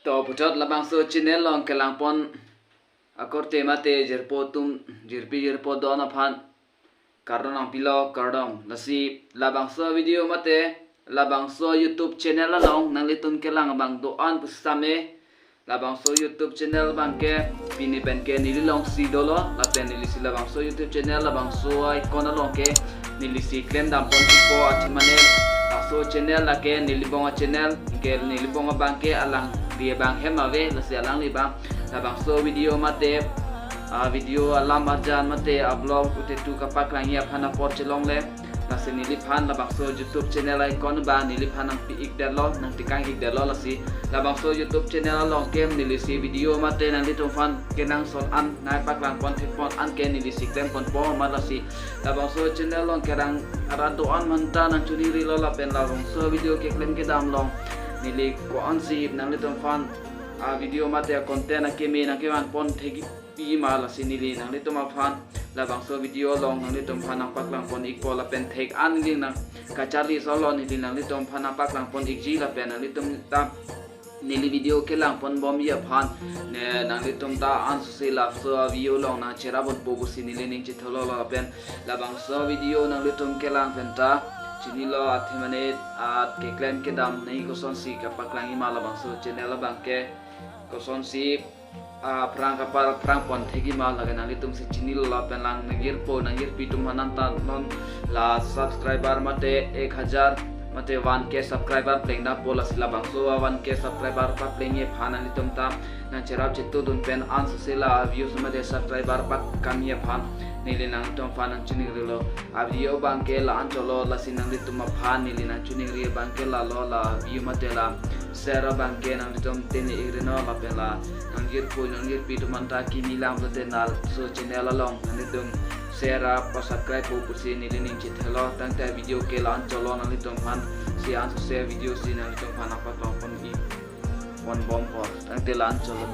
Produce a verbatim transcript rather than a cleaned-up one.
To puthot labangso channel along kelangpon akorte mate jirpo atum, jirpi jirpo do-an aphan kardom nangpilo, kardom. Lasi labangso video mate labangso YouTube channel along nanglitum kelang abang do-an pusitame, labangso YouTube channel abangke pini penke neli alongsi dolo, lapen nelisi labangso YouTube channel labangso icon alongke nelisi klemdam ponpo, athema ne labangso channel lake neli bong a-channel, ke neli bong abangke alangli abang hem ave, lasi alangli abang labangso video mate, ah, video alam arjan mate a-vlog utetu kapaklangji aphan apor chelongle. Lasi neliphan labangso YouTube channel icon abang neliphan nangpi-ikdetlo, nangtekang-ikdetlo. Lasi labangso YouTube channel alongke nelisi video mate nanglitum aphan kenangsot an nangpaklang pon thekpon an ke nelisi klem ponpo ma. Lasi labangso channel along kerang arat do-an aphanta nangchiningrilo, lapen labangso video keklem kedam along neli ko-ansi nanglitum aphan a-video mate a-content akeme nangkevan pon thekpiji ma, lasi neli nanglitum aphan labangso video along nanglitum aphan nangpaklang pon-ikpo, lapen thek an neli nangkacharli solo neli nanglitum aphan nangpaklang pon-ikji, lapen nanglitum ta neli video kelang ponbomji aphan ne nanglitum ta ansose labangso a-video along nangcherap ponpo pusi neli ning chetholo, lapen labangso video nanglitum kelang pen ta chinilo, athema ne a keklem kedam nangji kosonsi kapaklangji ma labangso channel abangke, kosonsi aphrang kapar phrang pon thekji ma lake nanglitumsi chinilo, lapen lang nangjirpo nangjirpi atum aphan nangta non la subscriber mate ek hajar mate one K subscriber plengdampo. Lasi labangso a one K subscriber paplengji aphan nanglitum ta nangcherap chetudun pen ansose la views mate subscriber pakangji aphan neli nanglitum aphan nangchiningrilo. A-video abangke la-an cholo, lasi nanglitum aphan neli nangchiningri abangke lalo, la view mate la share abangke nanglitum tene-ikri non, lapen la nangjirpo nangjirpi atum aphanta kimi lang lote labangso channel along nanglitum share pa-subscribe po pusi neli ning chethelo. Tangte video ke la-an cholo, nanglitum aphansi ansose video si nanglitum aphan nangpaklang pon-ik ponbompo. Tangte la-an cholo.